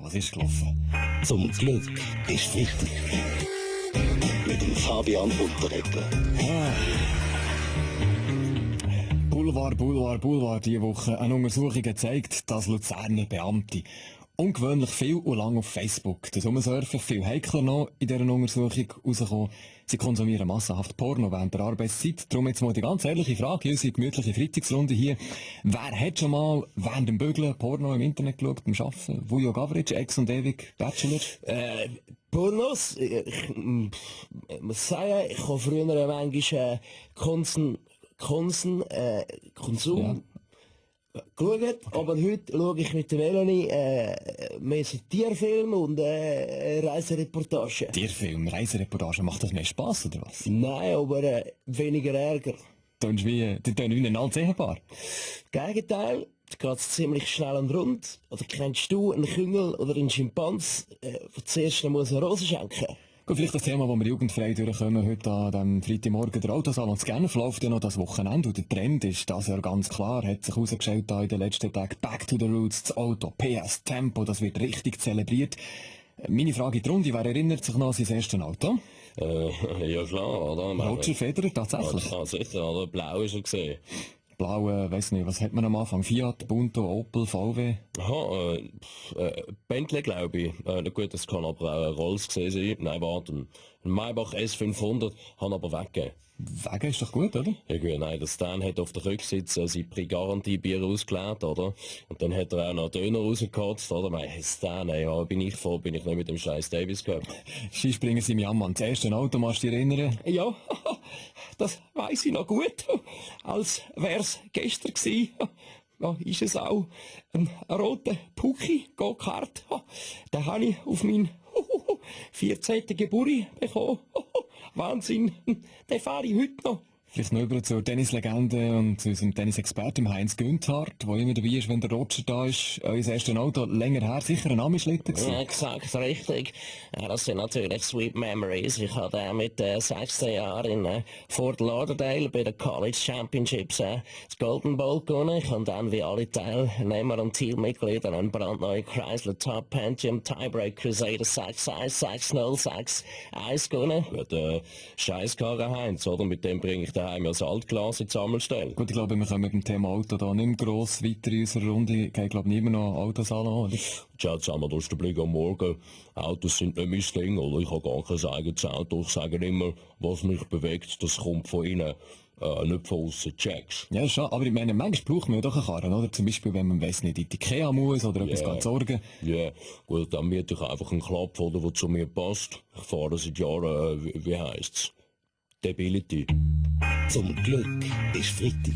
was ist gelaufen? Zum Glück ist Freitag. Mit dem Fabian Unterreger. Boulevard, diese Woche. Eine Untersuchung hat gezeigt, dass Luzerner Beamte ungewöhnlich viel und lang auf Facebook surfen. Viel heikler noch in dieser Untersuchung rausgekommen. Sie konsumieren massenhaft Porno während der Arbeitszeit. Darum jetzt mal die ganz ehrliche Frage, unsere gemütliche Freitagsrunde hier. Wer hat schon mal während dem Bügeln Porno im Internet geschaut, beim Arbeiten? Vujo Gavric, Ex und ewig Bachelor? Pornos, ich muss sagen, ich habe früher manchmal Konsum geschaut, aber heute schaue ich mit der Melanie mehr so Tierfilme und Reisereportagen. Tierfilm, Reisereportage, macht das mehr Spass oder was? Nein, aber weniger Ärger. Die tun wie ein altes Ehepaar. Gegenteil, da geht es ziemlich schnell und rund. Oder kennst du einen Küngel oder einen Schimpans, der zuerst noch eine Rose schenken muss? Gut, vielleicht das Thema, das wir jugendfrei durchkommen, heute an dem Freitagmorgen. Der Autosalon zu Genf läuft ja noch das Wochenende und der Trend ist das ja ganz klar, hat sich herausgestellt in den letzten Tagen. Back to the Roots, das Auto, PS, Tempo, das wird richtig zelebriert. Meine Frage in die Runde, wer erinnert sich noch an sein erstes Auto? Ja klar, oder? Roger Federer, tatsächlich. Ja, sicher, oder? Blau ist er gesehen. Blaue, weiss nicht, was hat man am Anfang? Fiat, Punto, Opel, VW? Aha, Bentley glaube ich. Gut, das kann aber auch ein Rolls gesehen sein. Nein, warte, ein Maybach S500 haben aber weggegeben. Wegen ist doch gut, oder? Ja gut, nein, der Stan hat auf der Rücksitz sein Pre-Garantie-Bier ausgeleert, oder? Und dann hat er auch noch Döner rausgekotzt, oder? Mein Stan, ey, ja, bin ich nicht mit dem scheiß Davis gehabt. Skispringer sind mir am das erste Auto, musst du dich erinnern? Ja, das weiss ich noch gut, als wär's gestern gewesen. Ja, ist es auch ein roter Pucki Go-Kart. Den habe ich auf meinen 14. Geburtstag bekommen. Wahnsinn, den fahre ich heute noch. Vielleicht noch über zur Tennislegende und zu unserem Tennisexperten Heinz Günthardt, der immer dabei ist, wenn der Roger da ist. Euer erstes Auto länger her, sicher ein Ami-Schlitten gewesen. Ja, gesagt, richtig. Ja, das sind natürlich sweet memories. Ich habe mit 16 Jahren in Fort Lauderdale bei den College Championships das Golden Bowl gewonnen. Ich habe dann wie alle Teilnehmer und Teammitglieder einen brandneuen Chrysler Top Pentium Tiebreak Crusader 6.1, 6.0, 6.1 gewonnen. Gut, Scheisskarre Heinz, oder? Mit dem bringe ich daheim ja das Altglas in die Sammelstelle. Gut, ich glaube, wir können mit dem Thema Auto da nicht mehr gross weiter in unserer Runde. Geht, glaube ich, niemand noch Autosalon, oder? Schau zusammen, da ist der Blick am Morgen. Autos sind nicht mein Ding, oder? Ich habe gar kein eigenes Auto. Ich sage immer, was mich bewegt, das kommt von innen. Nicht von außen, checkst. Ja, schon, aber ich meine, manchmal braucht man ja doch einen Karren, oder? Zum Beispiel, wenn man, weiss nicht, in die Ikea muss oder etwas geht sorgen. Ja, gut, dann miete ich einfach einen Klapp, oder, der zu mir passt. Ich fahre seit Jahren, wie heisst's? Debility. Zum Glück ist Freitag.